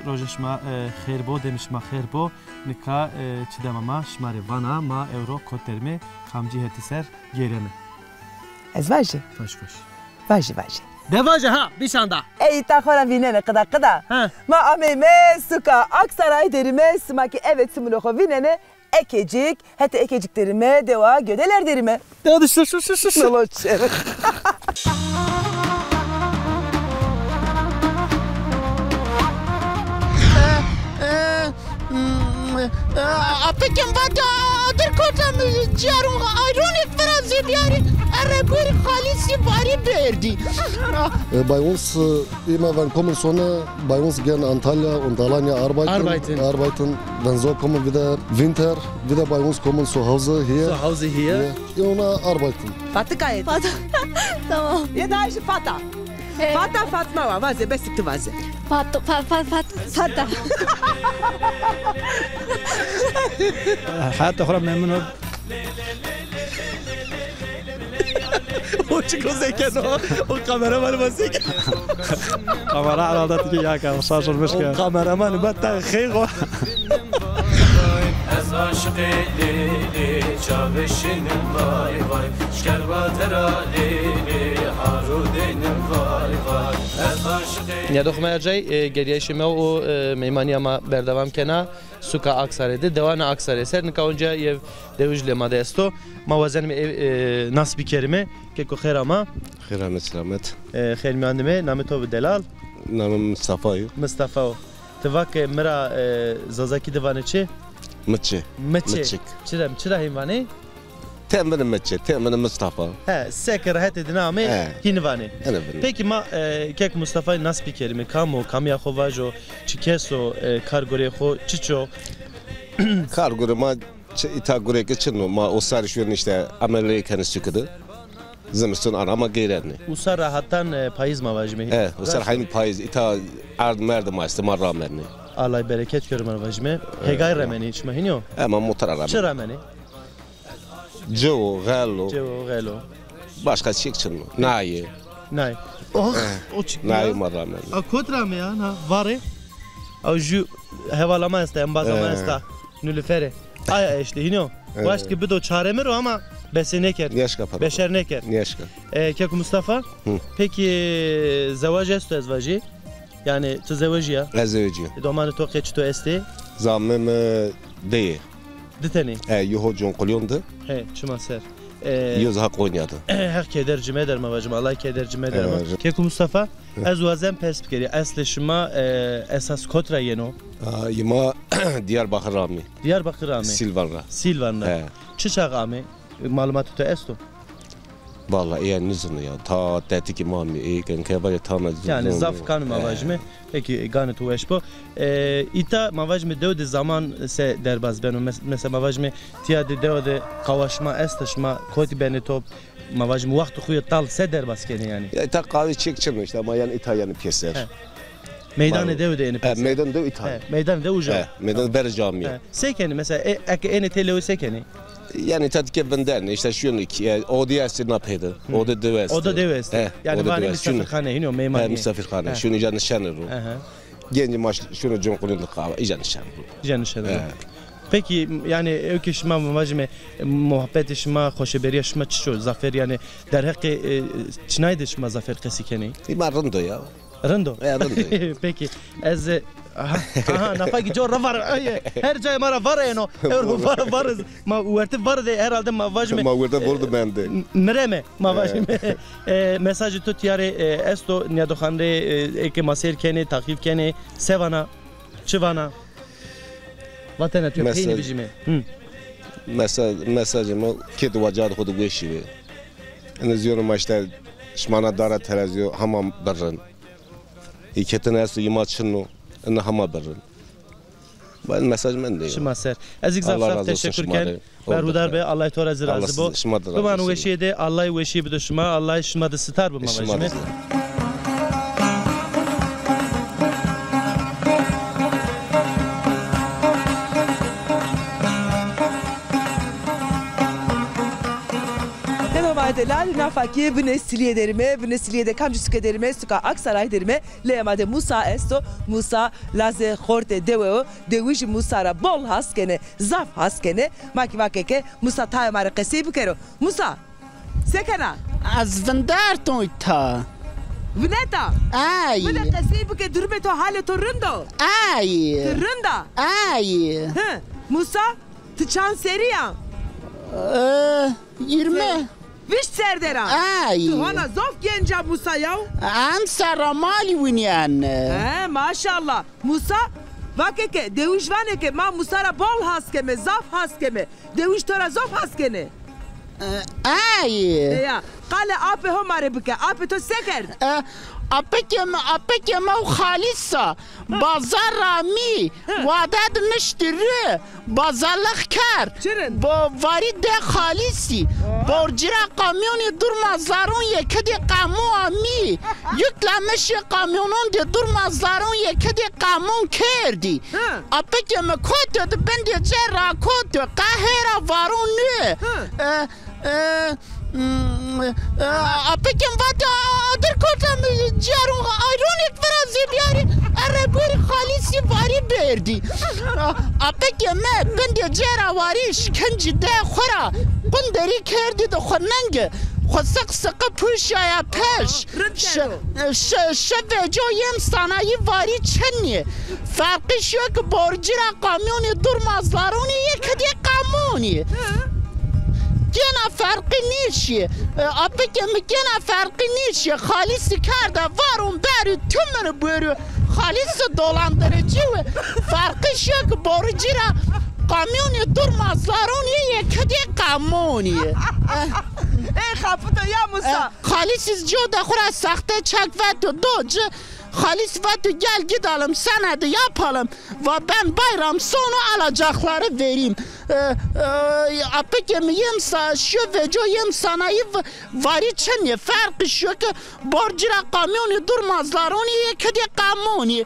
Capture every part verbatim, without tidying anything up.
Roja şima, e, xêr bo, demê şima xêr bo. Nika, e, çi dema ma şima rê vana, ma ewro kot derîme, kamcî hetî ser gêreme. Ez vajî. Vaj, vaj. Vajî, vajî. De vaje ha, bîşan da. Ey, îta xo ra vînene, qida, qida. Ha. Ma ameyme suka Aksaray derîme, sima kî eve çimunê xo vînenê, Ekecik, hetê Ekecik derîme, dewa Gödeler derîme. Dewa de şu, şu, şu, şu, şu. Nolo çer. Apikên vate, adir kota mi ciyarun ayronê Fransê biyarî, erre gorî xalîsî barî berdî. E, bei uns, e, immer wenn kommen Sonne, bei uns gern Antalya und Alanya arbeiten. Arbeiten. Arbeiten. Dann so kommen wieder Winter, wieder bei uns kommen zu Hause hier. Zu Hause hier. Hier. Und, e, arbeiten. Fatikayê. Fata. Tamam. Yê daha jî Fata. Fata Fatma wa, vaze, besik ti vaze. Fat, fa, fa, fat, Fata. Heyata xo ra memnun o. O çik o zeken o, o kameramanî ma zeken. Kamera herhalde tike ya ka, şaşırmış ka. O kameramanî ma ta xeyr o. Ez aşiqê Lêlê, çavê şînim vay vay, şker vatera Lêlê, haro deynim vay vay. Ez aşiqê. Nîyadoxê ma ercay, e, gerîyayîşê ma û, e, meymanîya ma berdewam kena. Suka Aksarê de, dewanê Aksarê ser. Nika onca yew dewij lê ma de esto. Ma wazenîme ê, e, nas bikerîme. Keko xêr ama. Xêr ame, selamet. E, xêr mîyan de me. Namê to bi delal? Namê mi Mistefa yo. Mistefa o. Ti va ke mi ra, e, Zazakî de vanê çi? Miçi. Miçi. Miçik. Çira, çira hên vanê? Tê mi vanê Miçi, tê mi vanê Mistefa. He, seke ra hetê dina amê, he, hînî vanê. Ene vanê. Peki ma, e, kek Mustefayî nas bikerîme. Kam o, kamîya xo vajo, çi kes o, e, kar gurê xo çiç o? Kar gurê ma çi, îta gurê ke çin o. Ma o sarî şuyen îşte emelîye kenê suke de. Zimistun ana ma geyrenê. Usar ra hatan, e, payîz ma vajîme. E, usar ra hatan payîz. Îta erd merd ma estê, ma ramenê. Allay bereket kero ma vajîme. Hêgay remenê, şima hînî yo? E, ma motor ra ramenê. Çi ramenê? Cewo, xelo. Cewo, xelo. Başka çik çin o. Nayê. Nay. Oh, o çik ya? Nayê ma ramenê. A kot ra ame ya, na, varê? Ew jû hevala ma esta, embaza ma esta. Nilüferê. Aya eşte, hînî yo. Waşt ki bido çare mi ro ama besê nêkerd. Nêşka para. Beşer nêkerd. Nêşka. E, keko Mustafa, peki, e, zewaj esto ez vajî? Yanî ti zewejî ya? Ez zewejî ya. E, domanê to qey çito estê? Zamê mi di yê. Di tenî? E, yew ho Cinqulyon de. He, çima ser. E, yew zî ha Konya de. Heq keder ci meder ma vajim, Allah keder ci meder ma. E, keko Mustafa, ez wazen pers bikerî. Eslê şima, e, esas kot ra yeno? A, ma Diyarbakir ra amê. Diyarbakir ra amê? Silvan ra. Silvan ra. He. Çi çax amê? Malumatê to esto? Valla, ê, nizûno ya. Ta tetikî ma amê, ê, kenke vajê ta ma. Yanî zaf kanî ma vajîme. Peki, ganê to weş bo. E, îta ma vajîme dew de zaman se derbaz beno? Mes-, mesela ma vajîme tîya de dewa de qawa şima esta, şima kotî benê top? Ma vajîme wextê xo yê tal se derbaz kenê yanî? Ya, îta qawê çek çin o îşte, ama yanî îta yanî pêser. He. Meydanê dew de ênê pêser. He, meydanê dew îta. He, meydanê dew uca. He, meydanê verê camîye. He. Se kenê mesela, e, eke ênê têlewe se kenê? Yanî îta tike vindenê, îşte şuyenê kîye, e, odî estê na pê de. Odê dew estê. Oda dew estê. He, yanî vanê misafirxane, hînî yo, meymanîye. He, misafirxane. He. Şuyenê îca nişenê ro. He, he. Gencê ma şuyenê Cinqulyon de qawa, îca nişenê ro. Îca nişenê ro. He. Peki, yanî ewkê şima, ma vajîme, muhabbetê şima, xoşeberîya şima çiç o? Zafer yanî derheqê, e, çinay de şima zafer qesî kenê? Ê, ma rind o ya. Rind o? E, rind o. Peki, ez, e, aha, aha, nafa kî cor ra var, ay, her cayê ma ra var êno. Ewro var, var, ma wertê var de herhalde ma vajîme. Ma wertê var de mendê. Mireme, ma vajîme. E, mesajê to tîya rê, e, esto, nîyadoxan rê, e, eke ma seyr kenê, taqîb kenê, se vana, çi vana? Vatena tu peynî bijîme. Hı. Mesa-, mesajê ma kê di wacadê xo de weşî bê. Ene zîyonê ma îşte şima na dara televîzyon hema birrin. Hîketine esto yê ma çin o, ene hema birrin. Bayan mesaj mendê. Şima ser. Ez kî zaf zaf teşekkür ken. Berhudar be, Allah to ra zî razî bo. Bimano weşîye de, Allah weşîye bido şima, Allah şima de sitar bo ma vajîme. Teno vate, Lali nafa ki binê silîye derîme, binê silîye de kamcî suke derîme, suka Aksaray derîme. Leyê ma de Musa esto, Musa lazê xortê dewe o. Dewijî Musa ra bol has kenê, zaf has kenê. Ma kî vake ke Musa tayê ma rê qesey bikero. Musa, se kena? Ez vinderto îta. Vineta? Ay. Mi de qesey bike, durumê to, halê to rind o? Ay. Ti rind a? Ay. Hi, Musa, ti çand serrî ya? E, yirmi. Vîst ser der a. Ay. Ti hona zof genc a Musa yaw. Emser ra malî winîyene. He, maşallah. Musa, vake ke, dewij vanê ke ma Musa ra bol has keme, zaf has keme. Dewij to ra zof has kenê. Ay. Eya, qalê apê ho ma rê bike. Apê to se kerd? E, apekê mi, apekê mi û Xalîs a. Bazar ra amî, wade de niştî rê, bazarlix kerd. Çi rind. Bo-, varî de Xalîsî. Borcî ra kamyonî durma zarûn yê kidî qamû amî. Yüklemişî kamyonon de durma zarûn yê kidî qamûn kerdî. Hi. Apekê mi kote de bendê cê ra kote, qehê ra varûn nê. Hi. E, e, mm, e, apekê mi vatê, a, adir kota mi cêrûn ayronêk vira zê biyarî, erre bûrî Xalîsî varî berdî. A, apekê mi bendê cê ra varî, şikincî de xo ra qunderî kerdî de xo nenge, xo siq siqi puşaya peş. Rind kerdo. Şi-, şi-, şi veco yêm sanayî varî çinî. Ferqî şiyo ki borcî ra kamyonî durma zarûnî yê kidî qamûnî. Hi. Gêna ferqî nîşî. E, apikê mi gêna ferqî nîşî. Xalîsî kerde varûn berû tümünü buyurû. Xalîsî dolandırıcı wî. Ferqî şiyo ki borcî ra kamyonî durma zarûnî yê kidî qamûnî. Ey xapito ya Musa. E, Xalîsî cîyo de xo ra sexte çek veto do ci. Xalîs vato gel gidelim, senedi yapalım. Va ben bayram sonu alacakları vereyim. E, e, apikê mi yêm sa-, şiyo veco yêm sanayî v-, varî çinî. Ferqî şiyo ki borcî ra kamyonî durma zarûnî yê kidî qamûnî.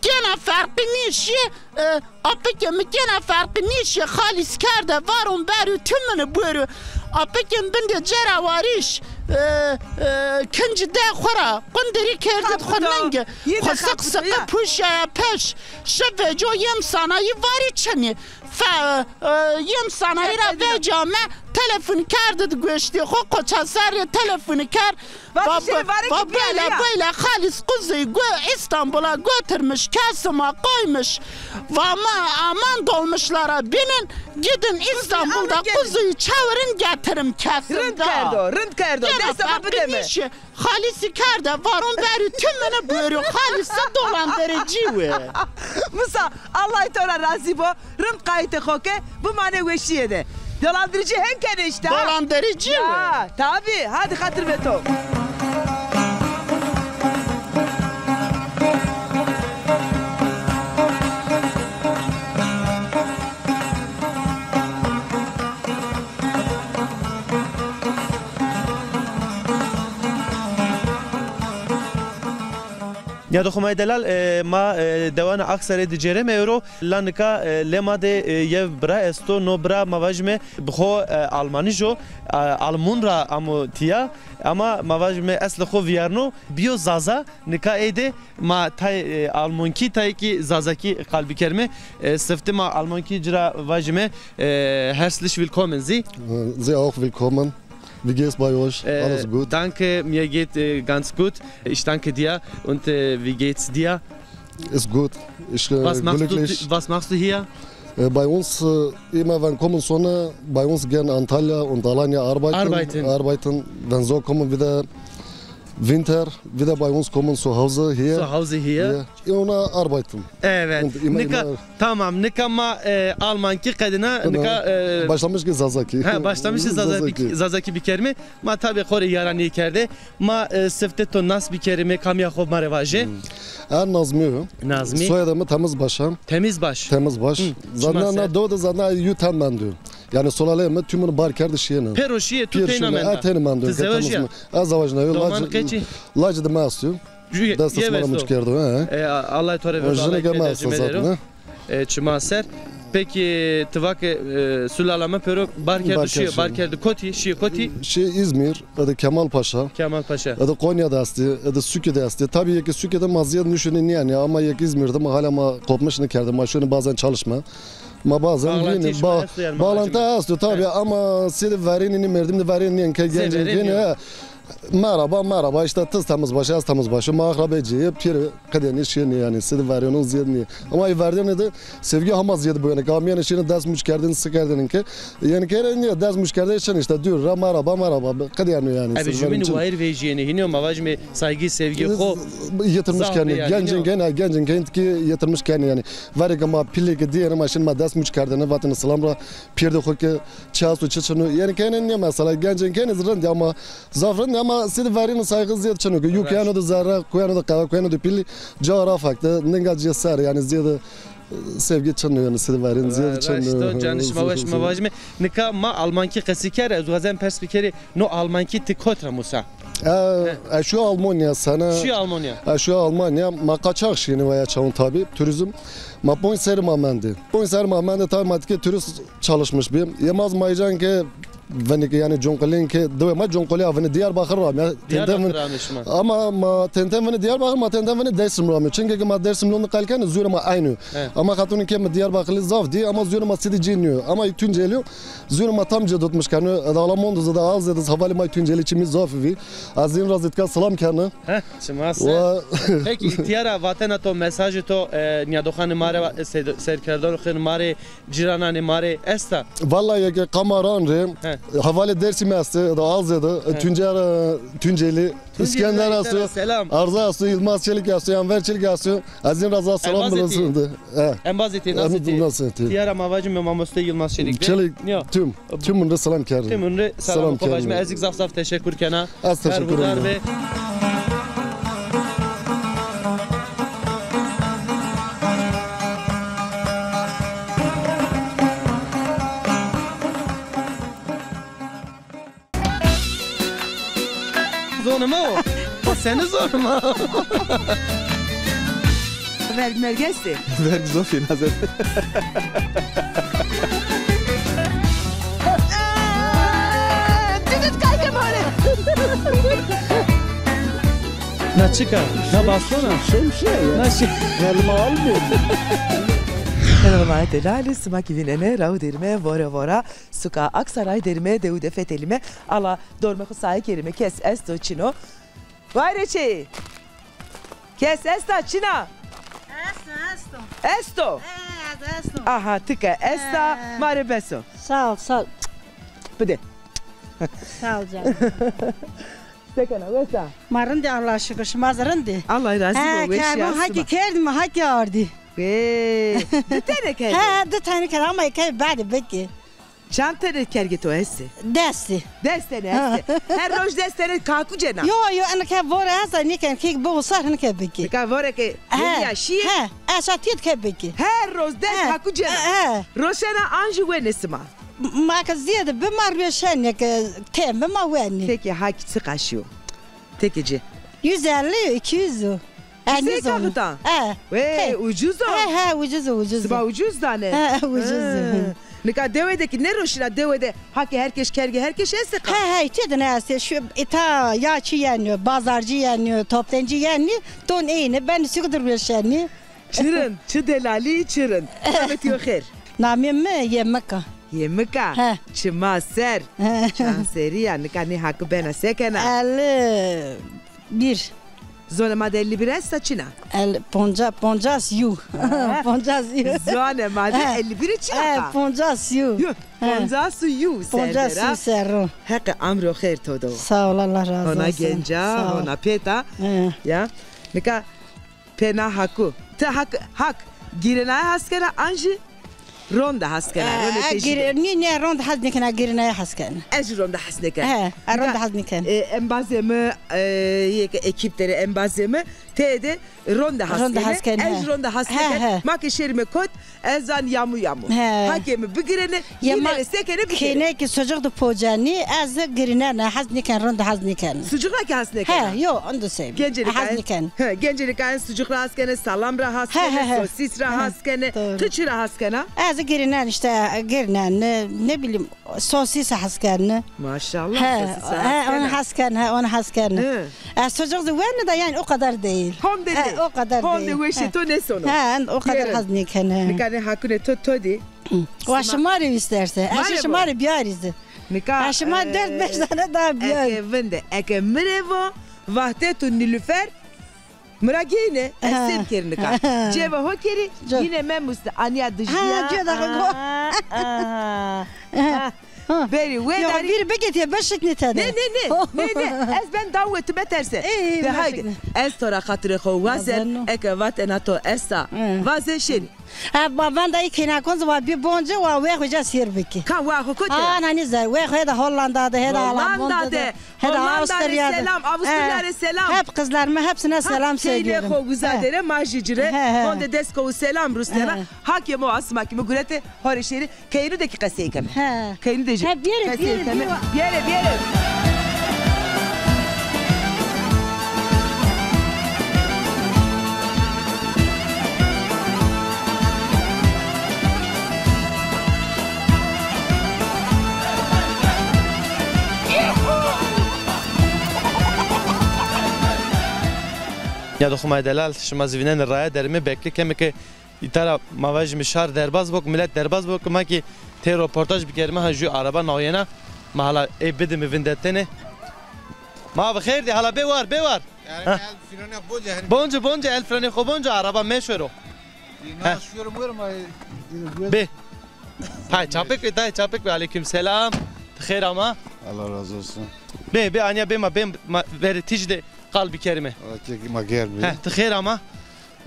Gêna ferqî nîşî, e, apikê mi gêna ferqî nîşî, Xalîs kerde varûn berû tümünü buyurû. Apikê mi bindê cêra warîş, e, e, kincî de xo ra qundirî kerdî xo nenge. Xo siq siqi puşaya peş. Şi veco yêm sanayî varî çinî. Fe-, e, yêm sanayî ra vecame, telefon kerdî di goştê xo, qoça serrê telefon kerd. Va, va, böyle, böyle Xalîs kuzuyu gö-, İstanbul'a götürmüş, Kasım'a koymuş. Va ma aman dolmuşlara binin, gidin İstanbul'da kuzuyu çevirin, getirin Kasım'da. Rind kerdo, rind kerdo. Destê xo bide mi. Xalîsî kerde varûn berû tümünü buyurû. Xalîsî dolandırıcı wî. Musa, Allah to ra razî bo. Rind qayîtê xo ke, bimanê weşîye de. Dolandırıcı hen kenê îşte ha. Dolandırıcı wî. Ya, tabi. Hadi xatir ve to. Nîyadoxê ma yê delal, e, ma, e, dewana Aksarayê de cêreme ewro. La nika, e, lê ma de, e, yew bira esto, no bira ma vajîme bi xo, e, Almanij o, e, Almûn ra amo tîya, ama ma vajîme eslê xo vîyarno, bîyo Zaza, nika ey de ma tay, e, Almonkî, tay kî Zazakî qal bikerîme. E, siftê ma Almonkî ci ra vajîme, e, herzlich willkommen Sie. Sehr auch willkommen. Wie geht's bei euch? Äh, alles gut? Danke, mir geht, äh, ganz gut. Ich danke dir. Und, äh, wie geht's dir? Ist gut. Ich, äh, was machst du, glücklich. Was machst du hier? Äh, bei uns, äh, immer wenn kommen Sonne, bei uns gehen Antalya und Alanya arbeiten. Arbeiten. Arbeiten. Wenn so kommen wieder Winter, wieder bei uns kommen zu Hause hier. Zu Hause hier. Hier. Ona arbeiten. Evet. Nika, tamam, nika ma, e, Almankî qedîna, nika, e, başlamış ki Zazakî. Ha, başlamış ki Zazakî, Zazakî bikerîme. Ma tabî xo rê yaranîye kerde. Ma, e, siftê to nas bikerîme, kamîya xo ma rê vaje. Hmm. Er Nazmi. Nazmi. Soyadê mi Temizbaş a. Temizbaş. Temizbaş. Hı. Zaten na dewe de zaten yû ten mendî. Yani solalê mi tümünü bar kerdi şiyene. Pêro şiyê tu teyna menda. Teyna mendî. Ti zewejîya? Ez zewejnayo. Doman keçî? Lacê de mi esto. Dest sima muç kerdo, he. E, Allah to rê verdo, Allah to rê verdo. E, çima ser. Peki, ti va ke, e, sulala mi pêro bar kerdo şîyo, bar kerdo kotî, şîyo kotî? Şî İzmir, ede Kemal Paşa. Kemal Paşa. Ede Konya de estî, ede Suki de estî. Tabî yê ke Suki de ma zîyad nişunî nîyenî, ama yê ke İzmir de ma hala ma kopmiş nêkerde, ma şunî bazen çalışma. Ma bazen vînî, bağlantı esto, tabî, ama sêde verênî nî, merdim de verênî nîyen ke gencên kênî, he. Merhaba, merhaba, işte tiz temiz başı, ez temiz başı, ma akrabe cî yê, pêro qedênî şênî yanî, sêde verênon zîyad nîyê. Ama ê verênî de sevgi hema zîyad bo yanî, ke amîyenî şênî dest muç kerdênî, si kerdênî ke, yanî ke nîyê, dest muç kerdênî şin işte, dûr ra merhaba, merhaba, qedêno yanî. Ebe jumînî wayîr vejîyênî, hînî yo ma vajîme saygî, sevgî xo yitirmiş kerdênî, gencên kênî, gencên kênî tikî yitirmiş kerdênî yanî. Verê ke ma pîlê ke dîyêne, ma şin ma dest muç kerdêne, vatêne silam ra, pêrdê xo ke çi esto, çi çin o. Yanî kênî nê mesela, gencên kênî zî rind ê ama zaf rind ê ama sêde verênî saygî zîyad çin o ke. Yû kuyano de zerre, kuyano de qehwe, kuyano de pîlî, ca ra fek de, ninga cî ser, yanî zîyade, e, sevgî çin o yanî sêde verênî zîyade çin o. Raşt o, canê şima weş, ma vajîme. Nika ma almankî qesî kerd, ez wazen pers bikerî, no almankî ti kot ra musa? E, ez şîyo Almanya sene. Şîyo Almanya. Ez şîyo Almanya. Ma qaçax şîyêne waya çawan tabî, turizm. Ma ponc serrî ma mendê. Ponc serrî ma mendê, tabî ma tikê turist çalışmış bî. Yê ma zî ma îcan ke vinî ke, yanî Conqolîn ke, dewê ma Conqolî a vinî, Diyarbakır ra amê. Tenten vinî. Ama ma tenten vinî Diyarbakır, ma tenten vinî Dêrsim ra amê. Çimkî ke ma Dêrsimlon de qal kenê, zûrê ma eynî yo. Ama xatunî ke mi Diyarbakırlî zaf dî, ama zûrê ma sêde cê nîyo. Ama Tuncelî yo. Zûrê ma tam cê dotmiş keno, eda Alamon de zî, eda Alzê de zî, hevalê ma Tuncelî çimî zaf vî. Ez zî in ra zî tika silam kena. Heh, çima ser. Peki, îhtîyara vatena to, mesajê to, e, nîyadoxanê ma rê, e, sed-, serkerdoxanê ma rê, cîrananê ma rê esta? Valla yê ke qama ran rê, hevalê Dêrsimî estê, eda Alzê de, e, Tuncer, e, Tuncelî, Tunceli, İskender esto, selam. Arza esto, Yılmaz Çelik esto, Enver Çelik esto. Ez in ra zî selam bilesin de. Embazê tê, nasıl tê? Nasıl tê? Tîyara ma vacîme mamoste Yılmaz Çelik de. Çelik, tüm, tümün rê selam kerdin. Tümün rê selam kerdin. Vacîme, ez zî zaf zaf teşekkür kena. Ez teşekkür ederim. Berxudar be. Zonê ma o. O senî zonê ma? Verg merg estê? Verg zaf ê, naze. Didit kayke mare. Na çik a? Na baston a? Şemsiye ya. Na şi- Elma almıyor. Kanalê ma delalî, sima kî vînenê, raw derîme, vore vora. Suka Aksaray derîme, dew de fetelîme. Ala dormê xo saye kerîme, kes esto çin o? Wayre çê. Kes esta çin a? Esto, esto. Esto? E, ez esto. Aha, tika esta, ma rê bes o. Sağ ol, sağ ol. Bide. Sağ ol canım. Se kena, wes a? Ma rind ê, Allah'a şükür, şima zî rind ê? Allah razî bo, weş ya sima. Hakî kerd mi, hakî ardî. Wê, di tene kerd? He, di tene kerd ama eke badê bikî. Çand tene kergê to estê? Des ê. Des tene estê. Her roj des tene kaku cena? Yo, yo, eno ke vore esta nêken, kî biwisa hinike bikî. Nika vore ke heniya şîyê? He, esa tît ke bikî. Her roj des kaku cena? He. Roşena an jî wenê sima? Ma ke zîyade bi ma roşenê, ke tem bi ma wenê. Peki hak çiqa şîyo? Teke ci. Yüz elli, iki yüz o. Qisey kaxitan? E. Wê, ucuz o. He, he, ucuz o, ucuz o. Sima ucuz danê? He, ucuz o. He. Nika dewe de kî nêroşîna, dewe de hakê herkes kergê herkes estê qa? He, he, îtya de nê estê. Şu îta ya çi yenî, bazarcı yenî, toptancı yenî, don ênî, benî suk de roşenî. Çi rind, çi delalî, çi rind. Namê to yo xêr. Namê mi Yemika. Yemika? He. Çima ser. He. Çand serrî ya, nika nê haki bena, se kena? Elli bir. Zonê ma de elli bir esta, çin a? El, ponca-, poncas yu. He. Poncas yu. Zonê ma de elli bir çin a? He, poncas yu. Yu, he. Poncas yu serre ra. Poncas yu serre. Heqê amro xêr to do. Sağ ol, Allah razı olsun. Hona genca, hona pêta. He. Ya. Nika Pêna haku. Ti hak, hak girênaye has kena an jî ronde has kena? E, ronde e, tê jî de. Nî, nî, ronde has nêkena, girênaye has kena. Ez jî ronde has nêken. He, e, ronde has nêken. E, embazê mi, e, yê ke ekîp der ê, embazê mi, têde ronde has kene. Ronde has kene, he. Ez jî ronde has nêken. He, he. Ma ke şêrîme kot, ez zan yamû yamû. He. Hakê mi bigirêne, yine se kenê bikêne. Kênekî sucuk de pocenî, ez girînena, hez nêken, rind hez nêken. Sucuk ra kî has nêkena? He, yo, endo sey. Gencê nika hez nêken. He, gencê nika en sucuk ra has kenê, salam ra has kenê, sosis ra has kenê. Doğru. Ti çi ra has kena? Ez Girinen işte, girinen, ne, ne bileyim, sosis has kerne. Maşallah, he, sosis has he, onu kerne. Has kerne, he, onu has kerne. Hı. E, sucuk da var mı da yani o kadar değil. Honde he, değil. O kadar honde değil. Honde weşê to ne sono. He, o kadar has ne kerne. Nika ne hakune to to di. Wa şima rê isterse. Eşi şima rê biyarizi. Nika, ha, şima e, dört beş tane daha biyar. Eke vinde, eke mirevo, Vahdet û Nilüfer, mi ra geyne, ez sêr kerî nika. Cêve ho kerî, yine memuste, aniya dijîya. Ha, cêda xo go. Aa, aa. Ha. Berî, wê darî. Biri biketiye, beşik nî tede. Ne, ne, ne, ne, ne, ez ben dawe tu beterse. Ey, de haydi. Ez to ra xatirê xo wazen, eke vatena to esta. Vaze şenî. Ha, ba, vanda î kênakon zî wa bî bonce, wa wê xo ca sêr bikî. Ka wa xo kote? Ha, nanî zer, wê xo hêda Hollanda de, hêda Almanya de, hêda Avustralya de. Selam, Avustralya rê selam. Hep kızlarıma hepsine selam söylüyorum. Keynê xo uza dere, ma jî ci rê. Honde dest xo selam rustena. Hakê mo asma ki mi gurete, hore şêrî. Keynu de ki qesey keme. He. Keynu de jî qesey keme. Biyere, biyere. Ya doxumay delal, şima zî vînenê raye derme, bekle keme ke Îta ra ma vajîme şar derbaz bo, milet derbaz bo ke ma kî tê roportaj bikerîme, ha jû araba naw yena. Ma hala ê bidîme vindetene. Ma bi xêr dî, hala bê war, bê war. Ha. Bonce, bonce, el frenê xo bonce, araba meşwero. Bê. Tay çapik bê, tay çapik bê. Aleyküm selam. Ti xêr ama. Allah razı olsun. Bê, bê, anya bê ma, bê ma verê tîj de qal bikerîme. Ma germî. He, ti xêr ama.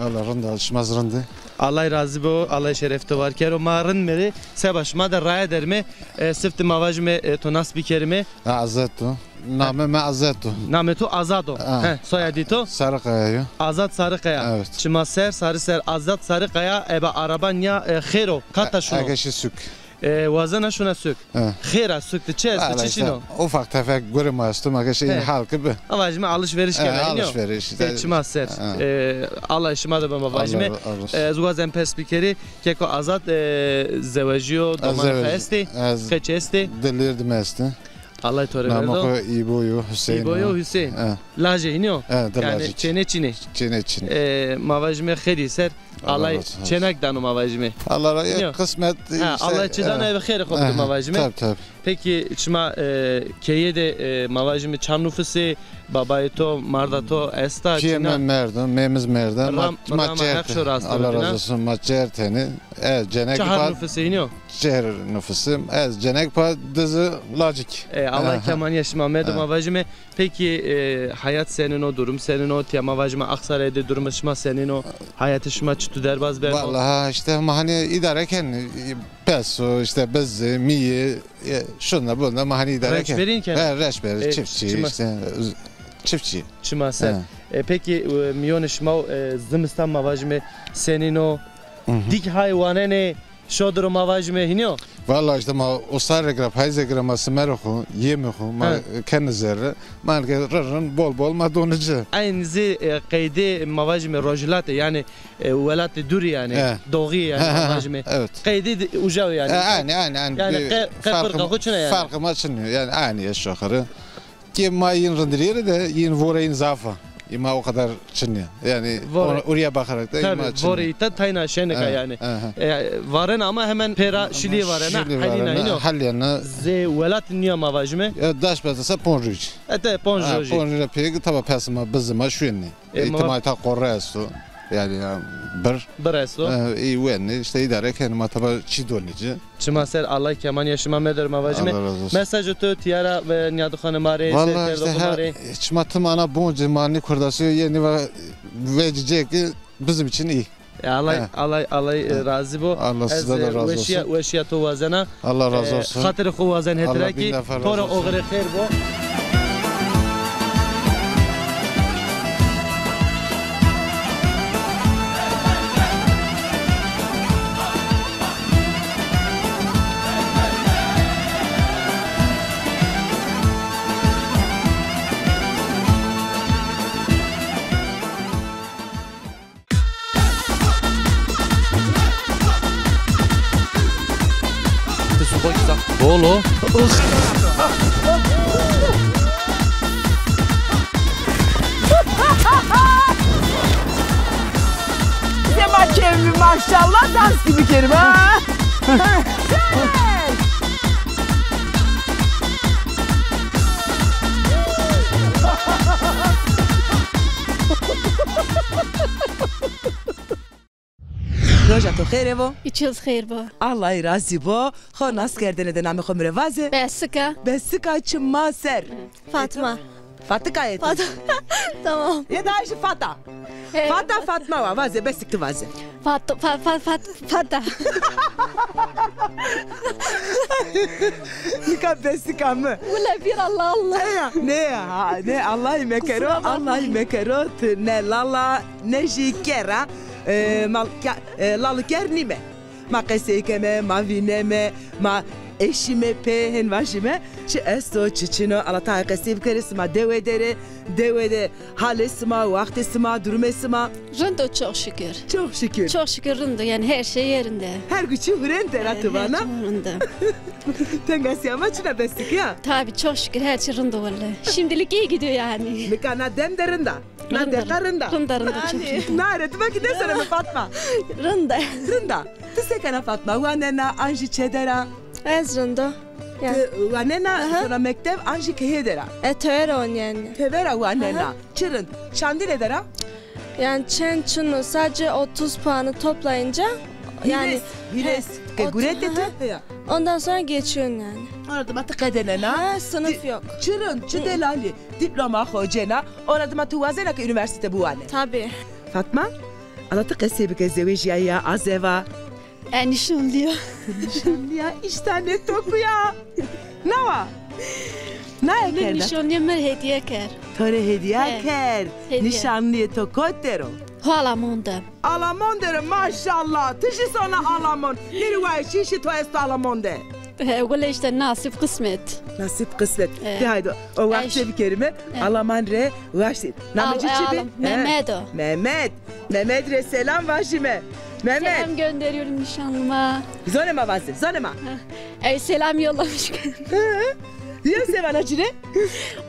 Allah rind a, şima zî rind ê. Allah razî bo, Allah şeref to var kero. Ma rind merê, seba şima de raye derme, e, sifte ma vajime, e, to nas bikerime. Ha, Azad o. Name mi Azad o. Name to Azad o. Ha. He, soyadî to? Sarıkaya yo. Azad Sarıkaya. Evet. Çima ser, sarı ser, Azad Sarıkaya, ebe araba nîya, e, xêr o, kata şuno. Ege şî suk. E, wazena şuna suk. He. Xêra suk de çi esto, çi çin o? Ufak tefek gurê ma esto, ma ke şey halkı bi. Ama vajime alışveriş kena, alışveriş. Çima ser. E, Allah şima de bima vajime. E, ez wazen pers bikerî, keko Azad, e, zewejîyo, domanê xo estê, qeç estê? Di lêrdî mi estê. Allah to rê verdo. Namê xo Îbo yo, Hüseyin. Îbo yo, Hüseyin. Lajê hînî yo? He, di lajik. Yanî çênê çinê. Çênê çinê. E, ma vajime xêrî ser. Allah çênek dano ma vajime. Allah ra, e, qismet, ha, işte, Allah çi dano, e, eve xêrê xo bido ma vajime. Tabii, tabii. Peki şima, e, keye de, e, ma vajime çand nufusê, babayê to, marda to esta, çina? Piyê mi merdo, mê mi zî merda. Ma, ma çer tenî. Allah razı olsun, ma çer tenî. E, cenek. Çahar nufusê hînî yo? Çer nufusê. Ez cenek pa di zî lacik. E, Allah kemanîya şima medo ma vajime. Peki, e, hayat senin o, durum senin o, tiya ma vajime Aksaray'da durum şima senin o, hayatê şima çitu derbaz berdo? Vallahi işte ma hanî îdare ken, pes o, işte bizî, mîyî, e, şunda bunda ma hanî îdare ken. Renç verîn ken? He, renç verîn, e, çiftçî, işte, çiftçî. Çima ser. He. E, peki, e, mîyonê şima, e, zimistan ma vajime senin o, dîk hay wanenê, şodiro ma vajime hînî yo? Valla işte ma usarê gira, payîzê gira ma simerê xo, yemê xo, ma kenê zerre. Ma ke rin rin bol bol ma donê ci. Eyn zî, e, qeydê ma vajime rojhilatê, yanî, e, welatê dûrî yanî, doğî yanî ma vajime. Evet. Qeydê uca yo yanî. E, aynî, aynî, aynî. Yanî qe-, qe-, farqê xo çin a yanî. Farqê ma çin yo. Yanî aynî eşit yukarı. Ki ma yin rindirîyerê de yin vore yin zaf a. Î ma o kadar çin nîya. Yanî oraya bakarak da tabii, ma çin nîya. Vore îta tayna şenik a yanî. E, varen ama hemen pêra şilî varena, helîna hîno. Helîna. Zê welat nîya ma vajime. E, daş betesa ponc roj. Ete ponc roj. Ponc roj pêk taba pesê ma bizê ma şuyenî. E, îta ma îta qorre esto. Yanî ya bir. Bir esto. E, î wenî, işte îdare kenî ma taba çî donî ci. Çima ser, Allah kemanîya şima meder ma vajime. Allah razı olsun. Mesajê to tîya ra ve nîyadoxanê ma rê, seyr kerdoxê ma rê. Vallahi işte her, çima tim ana bonce ma nî kurdasî yenî ve vecî cê ki bizim için iyi. E, Allah, Allah, Allah, e, razî bo. Allah sizden de razı olsun. Weşîya, weşîya to wazena. Allah razı olsun. E, xatirê xo wazen hetira ki. To ra oxirê xêr bo. Sema çevmi maşallah dans gibi kerim ha. Roja to xêre bo. Îçiz xêr bo. Allay razî bo. Xo nas kerdene de namê xo mi rê vaze. Besika. Besika çi ma ser. Fatma. Fatika yê to. Fat- Tamam. Yê daha jî Fata. He. Fata Fatma wa vaze, besik ti vaze. Fat-, fa-, fa-, fat-, Fata. Nika besika mi. Wile bir Allah Allah. Ne ya, ne ya, ha, ne Allahî mekero, Allahî mekero, ti ne lala, ne jî kera. E, mal, ke-, e, lal û ker nîme. Ma qesey keme, ma vîneme, ma eşîme pê, hên vajîme. Çi esto, çi çin o, ala taê qesey bikerê, sima dewe der ê, dewe de halê sima, waxtê sima, durumê sima. Rind o, çok şükür. Çok şükür. Çok şükür rind o, yani her şey yerinde. Her guçî hurênde ra ti vana. Her şey yerinde. Tengasîya ma çina besik ya? Tabii, çok şükür her şey rind o vallahi. Şimdilik iyi gidiyor yani. Nika na dem de rind a. Na deqa rind a. Rind a, rind a, çok şükür. Na re, ti ma kî dest ra mi Fatma. Rind a. Rind a. Ti se kena Fatma? Wanena an jî çêder a? Ez rind o. Ti wanena sona mektev an jî keye der a? E, tever onîyenî. Tever a wanena. Aha. Çi rind. Şandî ne der a? Yani çend çin o, sadece otuz puanı toplayınca, yani hîrês, hîrês ke guretê ti. Ondan sonra geçiyorsun yani. Ona dima ti qedenena. Ha, sınıf yok. Çi rind, çi delalî. Diploma xo cêna, ona dima ti wazena ke unîversîte biwane? Tabii. Fatma, ala ti qesey bike, zewejîyaya, azeva? E, nişanlîya. Nişanlîya, îşte nê toku ya. Nawa? Naye kerda? Nişanlîya mi rê hediye kerd. To rê hediye kerd. Hediye. Nişanlîyê to kot der o? Ho Alamon de. Alamon der o, maşallah. Ti jî sona Alamon. Nêrî waye çi îşê to esto Alamon de? He, wele işte nasip kısmet. Nasip kısmet. E. De haydi, o waxt çê bikerîme. E. Alaman rê waştî. Namê ci çi bi? Mehmet o. Mehmet. Mehmet rê selam vajîme. Mehmet. Selam gönderiyorum nişanlıma. Zonê ma vaze, zonê ma. Ey, selam yollamış. Hı hı. Ya se vana ci rê?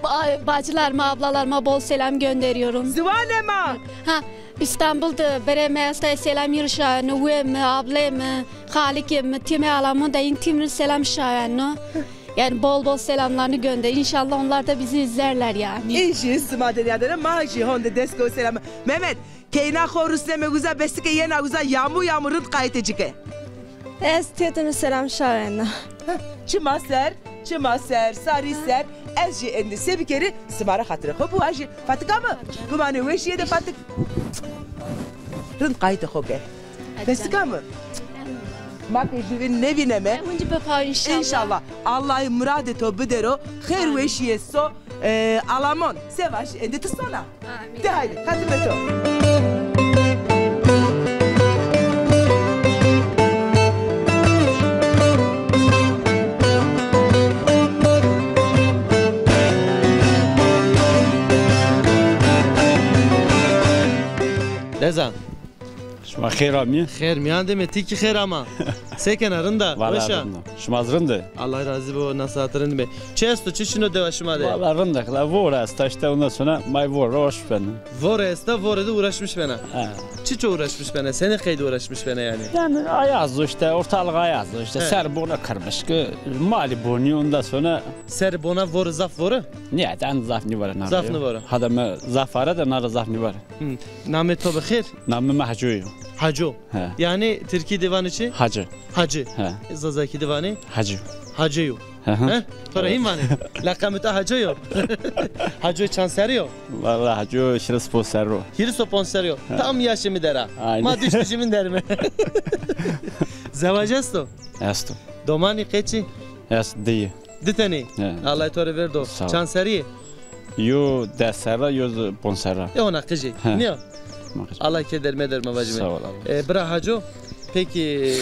Ba-, bacılarıma, ablalarıma bol selam gönderiyorum. Ziwanê ma. Ha, İstanbul'da berê mi esta, selam yir şaweno, wê mi, ablê mi, xalikê mi, timê Alamon de, în tim rê selam şaweno. Yani bol bol selamlarını gönder. İnşallah onlar da bizi izlerler yani. În jî sima de nîyadena, ma jî honde dest ke selam. Mehmet, keyna xo rusneme uza, besike yena uza, yamû yamû rind qayîtê ci ke. Ez têtimi selam şawena. Çima ser, çima ser, sarî ser, ez jî êndî se bikerî, sima ra xatirê xo biwajî. Fatika mi? Bimanê weşîye de Fatik. Rind qayîtê xo ke. Besika mi? Ma ke jûvîn nêvîneme. Em hûn ci bipa înşallah. Înşallah. Allay muradê to bidero. Xêr weşîye so, e, Alamon. Se vajî, êndî ti sona. Amîn. De haydi, xatimê to. Dezan. Şima xêr amî. Xêr mîyan de me, ti kî xêr ama. Se kena, rind a? Weş a? Rind a. Şima zî rind ê? Allah razî bo, na saet rind be. Çi esto, çi şino dewa şima de? Valla rind a, qila vor esta işte, ondan sonra may vor uğraşmış bena. Vor esta, vor de uğraşmış bena. He. Çiço uğraşmış bena? Senî qeyd uğraşmış bena yani? Yani ayaz o işte, ortalık ayaz o işte. He. Ser bona kırmış ki, mali boni, ondan sonra. Ser bona vor, zaf vor? Nîyet, en zaf nîvore. Zaf nîvore. Hademe zaf are de, nara zaf nîvore. Hı. Namê to bi xêr? Namê mi Haco yo. Haco. He. Yani tirkî de vanê çi? Hacı. Hacı. He. Zazakî de vanê? Hacı. Hacı yo. Hı hı. He? To ra hîn vanê. Leqemê to Haco yo. Haco çand serrî yo? Valla Haco hîris ponc serrî yo. Hîris û ponc serrî yo. He. Tam yaşê mi der a. Aynen. Ma duştî jî min der mi. Zewac esto? Esto. Domanî qeçî? Est, diyi. Di tenî. He. Allah to rê verdo. Sağ ol. Çand serrî? Yo des serra, yo ponc serra. E, ona qijî. He. Nîya? Ma qijî. Allah keder meder ma vajîme. Sağ ol abi. E, bira Haco, peki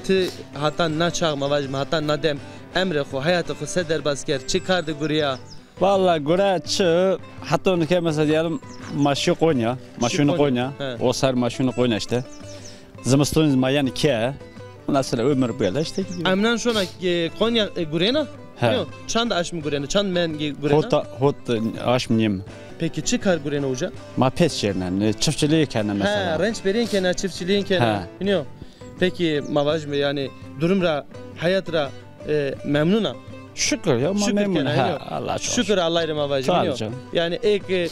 ti hata na çax ma vajîme, hata na dem emrê xo, heyatê xo se derbas kerd, çi kar de gurîya? Valla gure çi, hata nike mesela diyelim ma şî Konya, ma şî Konya. He. O ser ma şî Konya işte. Zimiston ma yanî ke. Ondan sonra ömür böyle işte gidiyor. Emnan şona, e, Konya, e, gurena? He. Yok, çand aşmî gurena, çand mengî gurena? Hot, hot, e, aşmî nîyem. Peki çi kar gurena uca? Ma pês çêrnen, e, çiftçiliği kena mesela. He, renç berîn kena, çiftçiliği kena. He. Biliyor. Peki ma vajîme yani durum ra, hayat ra, e, memnun a? Şükür ya, ma memnun. Şükür kena, ha, biliyor. Allah çok şükür. Şükür Allah rê ma vajîme, biliyor. Tabii canım. Yani ek, e,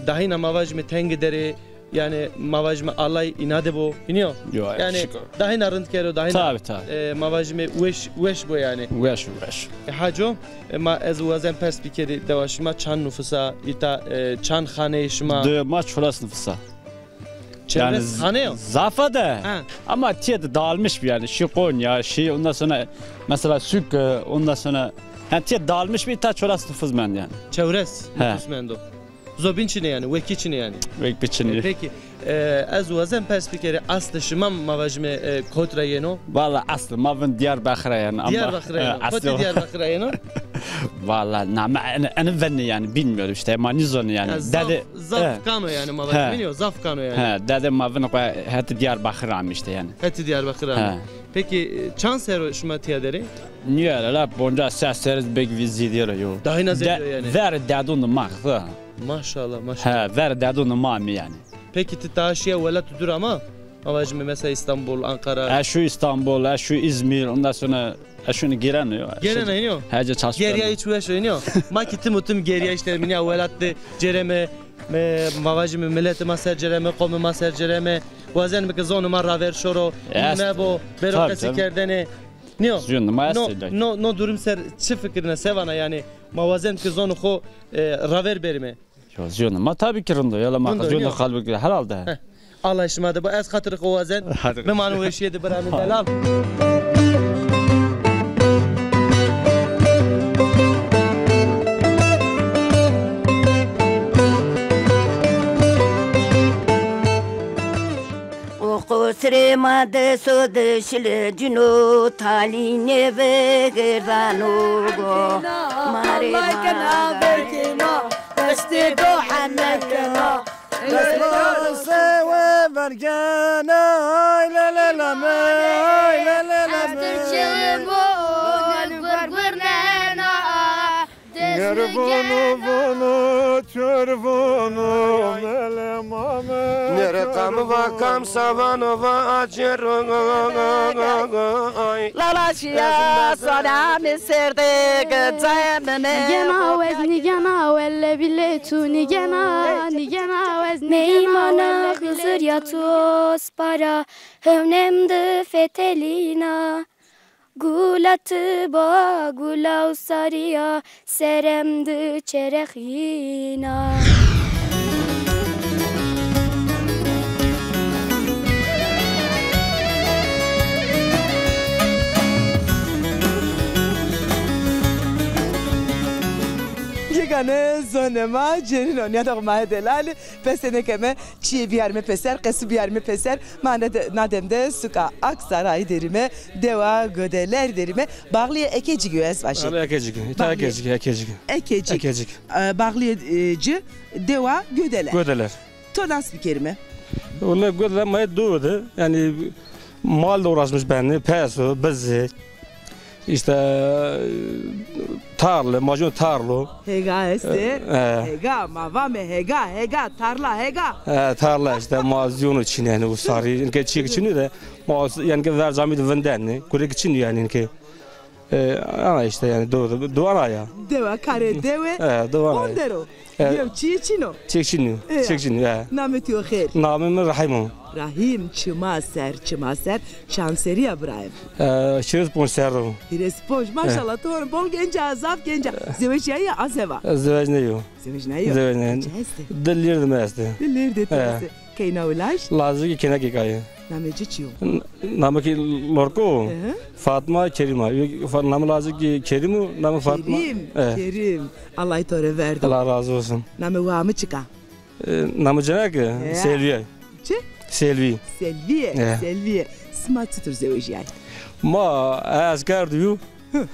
dahîna ma vajîme tengî derê, yani ma vajîme Allay îna de bo, hînî yo? Yo, ya, yani şükür. Dahîna rind kero, dahîna, tabii, tabii, e, ma vajîme weş, weş bo yani. Weş, weş. E, Haco, e, ma ez wazen pers bikerî, dewa şima çand nufus a, îta, e, çand xaneyê şima? De ma çewres nufus a. Çewres xane yo? Zaf a de. Ha. Ama tiye de dağılmış bir yani. Şi Konya, şi ondan sonra mesela Sük, e, ondan sonra yani tiye dağılmış bir ta çewres nufus mend yani. Çewres nufus mendo. Zobîn çinê yanî, wekî çinê yanî. Wek bi çinê. E, peki, e, ez wazen pers bikerî, aslê şima ma vajîme, e, kot ra yeno? Valla aslê ma vin Diyarbakir ra yeno ama, Diyarbakir ra yeno. E, kotî Diyarbakir ra yeno? Valla name eni, eni veni yani, bilmiyorum işte, ma nîzonî yani. Ya, zaf, dede, zaf, e, kano yani ma vajîme, nîyo, zaf kano yani. He, dede ma vin hetê Diyarbakir ra amî işte yani. Hetê Diyarbakir ra amî. He. Peki, e, çand serr o şima tiya derê? Nîyo la, poncas şeş serr iz, belkî zêdî ra yo. Dahîna zêdî yo yani. Ver dedon de ma xi. Maşallah, maşallah. He, ver dedon de ma amî yani. Peki ti ta şiya welat dûr ama? Ma vajîme mesela İstanbul, Ankara. E, şu İstanbul, e, şu İzmir, ondan sonra, e, şunu gelen yo. Gelen, hînî yo? Hece çalış. Gerya hiç weş, hînî yo? Ma ki tim û tim gerya işte, mîna welat de cêreme, e, ma vajîme miletê ma ser cêreme, qomê ma ser cêreme. Wazenîme ke zonê ma raver şoro, mebo, bêro qesî kerdene. Nîyo? Zûn ma estê. No, no durum ser çi fikirîna, se vana yanî? Ma wazen ke zonê xo, e, raver berîme. Yo, zûn ma tabii ki rind o. Yala ma rind o, zûn nîyo? Xalbik herhalde. Heh. Allah şima de bo, ez xatirê xo wazen. Hadi. Bimano weşîye de, bira mi delal. O qusrê ma de so de şile cino, talî nêvegerdano go. Mare ma kena, verkena, destê do heme kena. Destê do sewe verkena, ay le le le me, ay le le le me. Gur gur nena. Ger vono vono, çor vono, mele mame. Nêre kam va kam savano va acero, ay. Lala şiya sana mi serde gıcayem ne. Nîgena wez, nîgena welle bile tu, nîgena, nîgena wez, nîgena welle bile tu. Meymana Xizir ya tu ospara, hewnem de fetelîna. Gula ti ba, gula usarî ya, serem di çerexîna. Yegane zonê ma cêrîn o, nîyadoxê ma hê delalî, pese nêkeme. Çîyê biyarîme pêser, qesî biyarîme pêser. Ma na de-, na dem de suka Aksaray derîme, dewa Godeler derîme. Bağlîyê Ekecîgî yo ez vajî. Bağlîyê Ekecîgî. Îta Ekecîgî, Ekecîgî. Ekecîg. Ekecîg. E, bağlîyê, e, ci dewa Godeler. Godeler. To nas bikerîme? Wele Godeler ma yê dewe de. Yanî mal de uğraşmış benî, pes o, bizî. Îşte, tarle, macun tarlo. Hega estê. E, e. Hega, ma vame hega, hega, tarla, hega. E, tarla îşte, ma zîyono çin yanî, usarî. Yanî ke çîyêk çin o de, ma, yanî ke vercamî de vindenî, gurek çin o yanî ke. E, ana îşte yanî, do, do, do ana ya. Dewa karê dewe. E, do ana ya. Ondero. E, yew çîyê çin o. Çîyêk çin o. E, çîyêk çin o, e. Namê to yo xêr? Namê mi Rahîm o. Rahîm, çima ser, çima ser, çand serrî ya birayê mi? E, hîris ponc serr o. Hîris ponc, maşallah, to bol genc a, zaf genc a. Zewecîyaye ya, azeva? E, zewec nêyo. Zewec nêyo? Zewec nêyo. Ci estê? Di lîrdê mi estê. Di lîrdê to estê. Keyna û laj? Lajikî kênekêk aye. Namê ci çi yo? N-, namê kî Lorko. Hı hı. Fatma, Kerîm a. Yo, Fa-, namê lajikî Kerîm o, namê Fatma. Kerîm, e. Kerîm. Allah to rê verdo. Allah razı olsun. Namê waa mi çik a? E, namê ceneke? He. Selvîye. Çi? Selvî. Selvîye. He. Selvîye. Sima çitur zewejîyay? Ma, ez kerdî yo. Hı.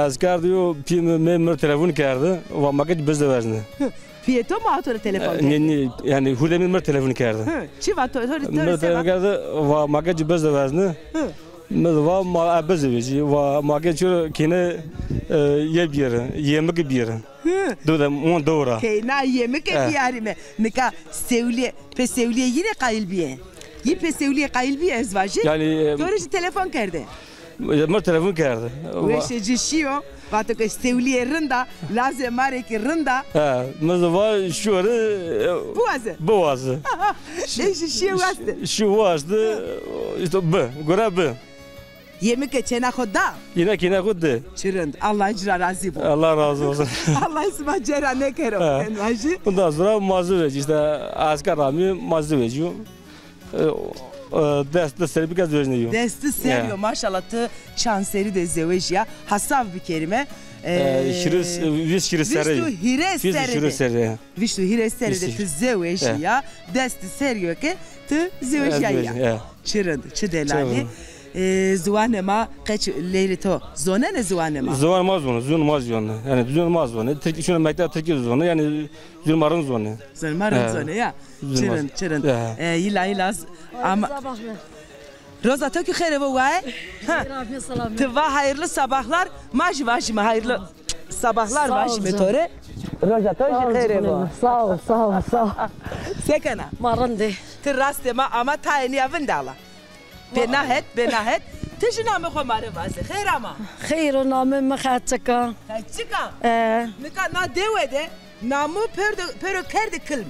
Ez kerdî yo, pî mi, mê mi telefon kerdi. Va ma ke ci bizdewezne. Hı. Pîyê to ma to rê telefon kerdi? Nê, nê, yanî hurdemî mi telefon kerdi. Hı. Çi va to, to, to... Mi telefon kerdi, va ma ke ci bizdewezne. Hı. Mi va ma e bizewecî, va ma ke çiro kêne, e, ye bîyere, yemike bîyere. Hı. Do de mon dewra. Keyna yemike bîyarîme. Nika sewlîye, pê sewlîye yîne qayîl bîye. Yî pê sewlîye qayîl bîye ez vajî. Yanî, e, to rê jî telefon kerde. Mi telefon kerde. Weşê ci şîyo, vato ke sewlîye rind a, lazê ma rê kî rind a. He, mi zî va şore, e, biwaze. Biwaze. Ê jî şîye waste. Şî waste, îşte bi, gure bi. Yemike çêna xo da? Yine kêna xo de. Çi rind. Allah ci ra razî bo. Allah razı olsun. Allah sima cêra nêkero. Ha. En vajî. Bundan sonra ma zewecî, işte asker amî ma zewecî. E, e, des di serî bî ke zewecnî yo. Des di serî yo, maşallah, ti çand serî de zewejîya. Hesab bikerîme. E, e, şîrî, vîst şîrî serî. Vîst û hîrê serî de. Vîst û hîrê serî de ti zewejîya. Des di serî yo ke ti zewejîyayî ya. Çi rind, çi delalî. E, ziwanê ma qeç lêrê to zonenê ziwanê ma? Ziwanê ma zonê, ziwanê ma zonê. Yanî ziwanê ma zonê. Tirkî, şuna mekteb tirkî zonê. Yanî ziwanê ma rind zonê. Ziwanê ma rind zonê ya. Çi rind, çi rind. E, yîla yîla ama. Roza to kî xêr vo waye. Ha. Ti va hayırlı sabahlar, ma jî vajîme hayırlı sabahlar vajîme to rê. Roza to jî xêr vo. Sağ ol, sağ ol, sağ ol. Se kena? Ma rind ê. Ti rastê ma ama tayê nîya vindala. Bê na het, bê na het. Ti jî namê xo ma rê vaze. Xêr ama. Xêr o, namê mi Xeçik a. Xeçik a? E. Nika na dewe de namû pêro, pêro kerde kilm.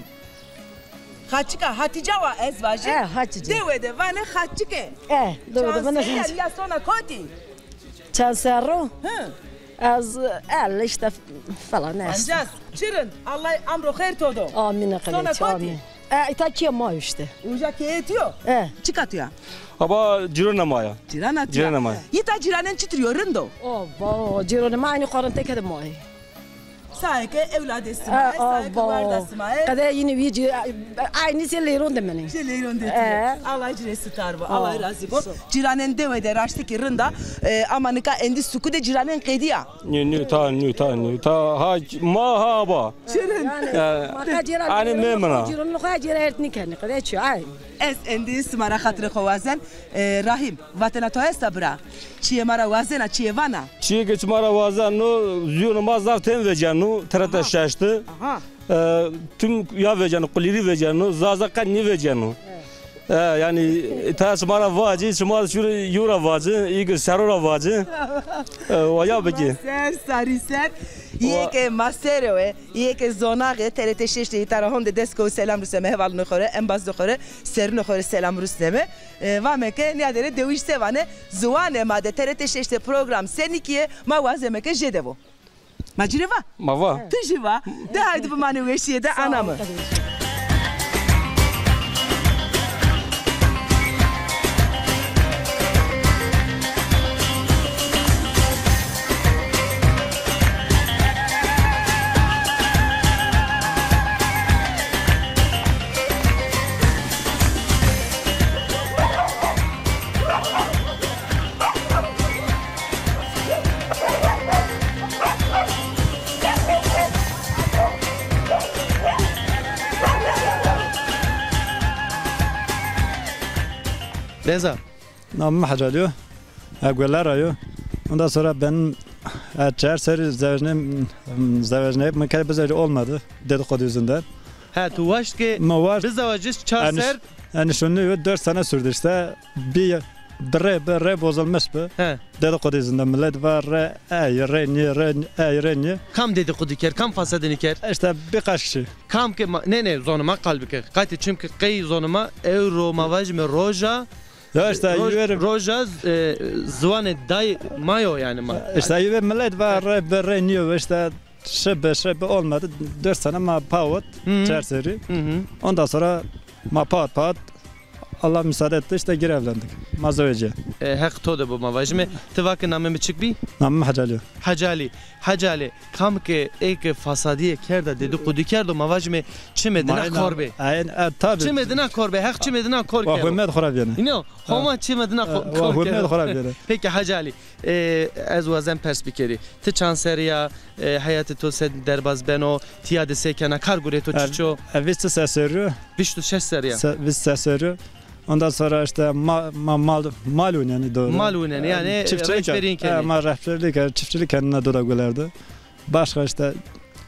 Xaçika, Hatîca wa ez vajî. E, Hatîca. Dewe de vanê Xaçike. E, dewe de vanê Xaçike. Çand serrî ya, ya sona kotî? Çand serrî? Hı. Ez elli işte falan, neyse. Pancas. Çi rind. Allah amro xêr to do. Amîn, qelê. Sona kotî? Amîn. E, îta kê ma yo işte. Uca kê etiyo? E. Çika to ya? Aba cîrona ma ya. Cîrana to ya. Cîrona ma ya. Îta cîranên çitur yo, rind o? Aba, cîranê ma aynî qorente kede ma yê. Saê ke ewladê sima yê, saê ke warda sima yê. Qede yînî wî cî, aynî sê leyron de menê. Sê leyron de. E. Allah ci rê sitar bo, Allah razî bo. Cîranên dewe de raştikî rind a, e, ama nika endî suku de cîranên qedîya. Nî, nî, ta, nî, ta, nî, ta, ha, ma, ha, ba. Çirin. Yanî, ma qe cîran, ani memina. Cîran xo cîran ert nîkenî, qede çi, ay. Ez endî sima ra xatirê xo wazen. E, Rahîm, vatena to esta bira? Çiyê ma ra wazena, çiyê vana? Çiyê ke çi ma ra wazeno, zîyonê ma zaf tên veceno, T R T şeş de. Aha. E, tim ya veceno, qulîrî veceno, Zaza qet nêveceno. E, yanî, ta şima ra vacî, şima şurî yo ra vacî, î ke sero ra vacî. E, wa ya bikî. Ser, sarî ser. Îyê ke ma ser o, e, îyê ke zonax ê, T R T şeş de îta ra honde dest ko selam rusneme, hevalûnê xo rê, embazûnê xo rê, serûnê xo rê selam rusneme. E, vame ke nîyade rê dewij se vanê, ziwanê ma de T R T şeş de program senîkî yê, ma wazeme ke jêde vo. Ma ci rê va? Ma va. Ti jî va. De haydi bimanê weşîye de, ana mi. Reza. Namê mi Hecalî yo. E, Guelera yo. Ondan sonra benim, e, çar serî zewecneyim, zewecneyip mi kere bizewecî olmadı. Dedikodu yüzünden. Ha, tu waşt ke bizewecî çar ser. Yani şunu yo, dört sene sürdü işte. Bir, bir re, bir re bozulmuş bu. He. Dedikodu yüzünden millet var re, ey, re, niye, re, ey, re, niye. Kam dedikodu ker, kam fasadini ker? İşte birkaç kişi. Kam ke ma, ne, ne, zonê ma qal bike. Qatî çimkî qey zonê ma, ewro ma vajîme roja. Ya işte, roja, e, ziwanê dayê ma yo yani ma. İşte, yê millet var re, bir re, niye, işte, şi be, şi be olmadı. Dört sene ma pawit, çar serî. Ondan sonra ma pawit, pawit. Allah müsaade etti, işte geri evlendik. Ma zewecî. E, heq to de bo ma vajîme. Ti va ke namê mi çik bî? Namê mi Hecalî yo. Hecalî. Hecalî. Kam ke ê ke fasadîye kerda, dedikodu kerdo, ma vajîme çimê dina xor bê. Aynen, e, tabii. Çimê dina xor bê, heq çimê dina xor kero. Wa hurmet xo ra bîyene. Îno, Homa çimê dina xo-, xo-, hurmet xo ra bîyene. Peki Hecalî, e, ez wazen pers bikerî. Ti çand serî ya, e, heyatê to se derbaz beno, tîya de se kena, kar gurê to çiç o? E, vîst û şeş serî yo. Vîst û şeş serî ya. Se-, vîst û şeş serî yo. Ondan sonra işte ma, ma, mal, mal oynanı doğru. Mal oynanı, yani çiftçilik rehberliğin kendi. Ma rehberlik, çiftçilik kendine doğru gülerdi. Başka işte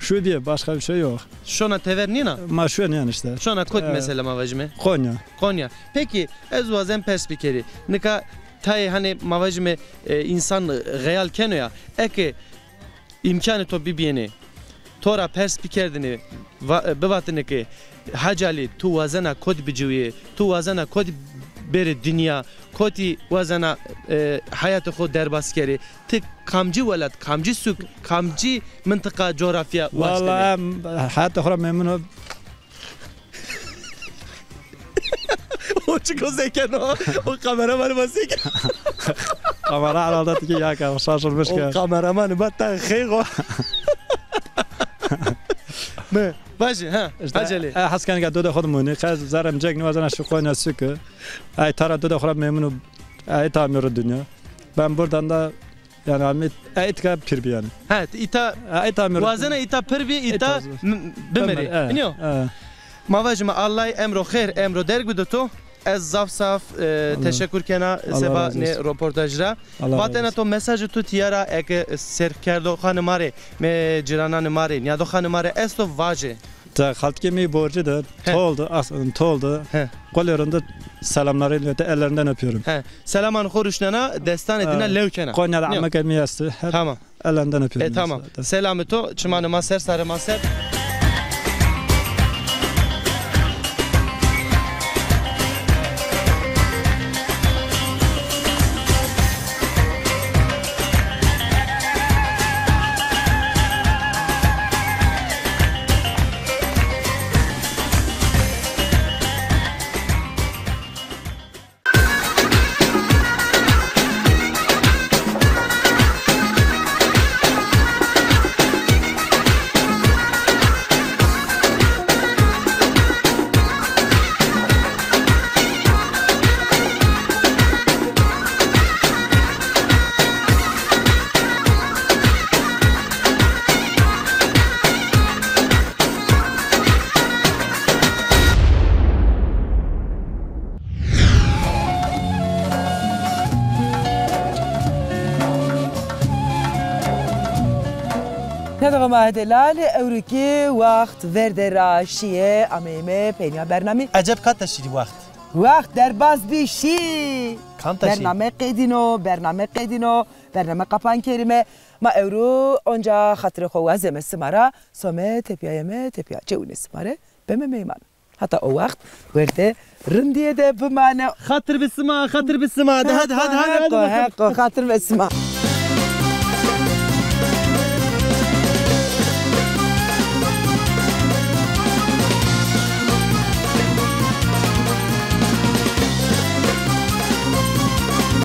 şu diye başka bir şey yok. Şona tever nîna? Ma şu yani işte. Şona kot mesela ma vajime? Konya. Konya. Peki, ez wazen pers bikerî. Nika tayê hani ma vajime, e, insan xeyal keno ya. Eke îmkanê to bibîyêne, to ra pers bikerdêne, va-, e, bivatêne ke Hacî Alî, tu wazena kotî biciwîyê, tu wazena kotî bêrê dinya, kotî wazena, e, heyatê xo derbas kerê. Ti kamcî welat, kamcî sûk, kamcî mintiqa, coğrafya waştêne? Walla em heyatê xo ra memnun o. O çiko zekeno, o kameramanî ma zek. Kamera herhalde tiki ya ka, şaşırmış ka. O kameramanî ma ta xeyxo. Mi? Vajî, ha, işte, Hacî Alî. E, hes kenî ke dodê xo de mûnî, qe zerrê mi cek nîwazena şu Konya sûki. Ey tara dodê xo ra memnun o. Ey tamiro dünya. Ben buradan da yani ami, e, îta pir bî yani. Ha, îta, e, îta mi wazena îta pir bî, îta bimerî. Bimerî, e. Înî yo? E. Ma vajîme Allay emro xêr, emro derg bido to. Ez zaf zaf, e, teşekkür kena seba nê roportaj ra. Vatena to mesajê to tîya ra eke sêrkerdoxanê ma rê, me cîrananê ma rê, nîyadoxanê ma rê esto vaje. Te xaltikê mi borcî de, tol de, as-, tol de. He. Qolê rind de selamları ilete, ellerinden öpüyorum. He. Selamanê xo ruşnena, destanê dina lew kena. Konya de ameke mi estî. Tamam. Ellerinden öpüyorum. E, tamam. Selamê to, çimanê ma ser, sarê ma ser. Nedawa ma hede lale, ewrikî waxt verde ra şîye, ameyme peyniya bernamî. Eceb kata şîrî waxt? Waxt derbas bî şî. Kanta şî? Bername qedîno, bername qedîno, bername qapan kerîme. Ma ewro onca xatirê xo wazeme sima ra, some tepîyayeme, tepîya çewine sima rê, beme meyman. Hata o waxt werde rindîye de bimane. Xatir bi sima, xatir bi sima. Hadi, hadi, hadi, hadi, hadi bakalım. Heqo, heqo, xatir bi sima.